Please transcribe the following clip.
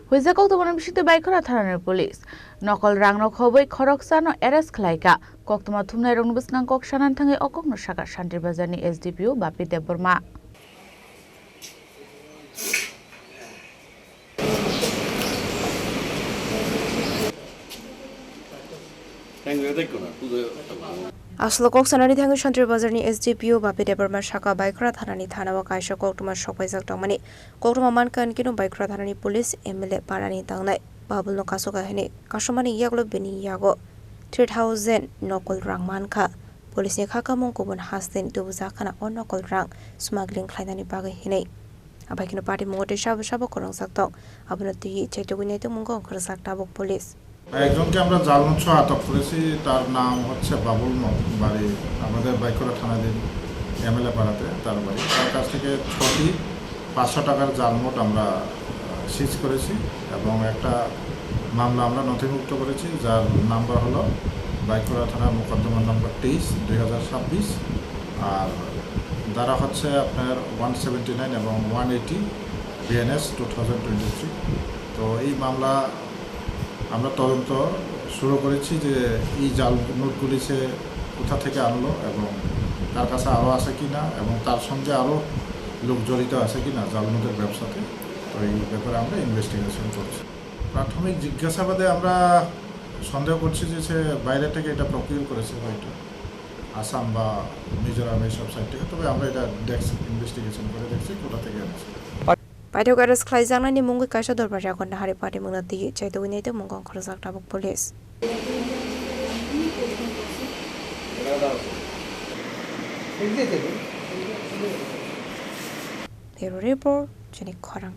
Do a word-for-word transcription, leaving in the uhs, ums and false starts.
Huijak koktwmani bisingtwi Baikhora thanani police nokol rangno khobwi khoroksano arrest khlaikha. Koktwma thumnairokni bwskango kok sanani thangwi o kokno sakha Shantir Bazarni S D P O Bapi Debbarma. Aswk kok sanani thangwi Shantir Bazarni S D P O Bapi Debbarma sakha Baikhora thanani thanao kaisa koktwma sokpaijak tongmani. Koktwma mankha hinkhe no Baikhora thanani police M L A parani tangnai Babulno kasukha hinwi kasumani yaklo bini yago three thousand nokol rang mankha. Police ni kha kamung kubun hasteni tubujak khana o nokol rang smuggling khlainani bagwi hinwi. Abai kheno party mungo tei sabo sabo kwrwngjak tong. Abono twiwi chaitugwi naitugmungo wngkha rwjak tabuk police. একজনকে আমরা জাল নোট সহ আটক করেছি, তার নাম হচ্ছে বাবুল মগ, বাড়ি আমাদের বাইখরা থানাধীন এমএলএ পাড়াতে তার বাড়ি। তার কাছ থেকে ছটি পাঁচশো টাকার জাল নোট আমরা, আহ, সিজ করেছি এবং একটা মামলা আমরা নথিভুক্ত করেছি, যার নাম্বার হলো বাইখরা থানার মোকদ্দমা নম্বর তেইশ, দুই হাজার ছাব্বিশ। আর ধারা হচ্ছে আপনার ওয়ান সেভেন্টি নাইন এবং one eighty BNS two thousand twenty three. তো এই মামলা আমরা তদন্ত শুরু করেছি যে এই জাল নোটগুলি সে কোথা থেকে আনলো এবং তার কাছে আরও আছে কি না এবং তার সঙ্গে আরও লোক জড়িত আছে কি না জাল নোটের ব্যবসাতে। তো এই ব্যাপারে আমরা ইনভেস্টিগেশন করছি। প্রাথমিক জিজ্ঞাসাবাদে আমরা সন্দেহ করছি যে সে বাইরে থেকে এটা প্রকিউর করেছে হয়তো, আসাম বা মিজোরাম এইসব সাইড থেকে। তবে আমরা এটা ডেস্ক ইনভেস্টিগেশন করে দেখছি কোথা থেকে এনেছে। Paithak arrest khlaijaknani mungwi kaisa dorbar yago nahari party mungna twiwi chaitugwi naitugmungo wngkha rwjak tabuk police. Bureau report, chini khorang.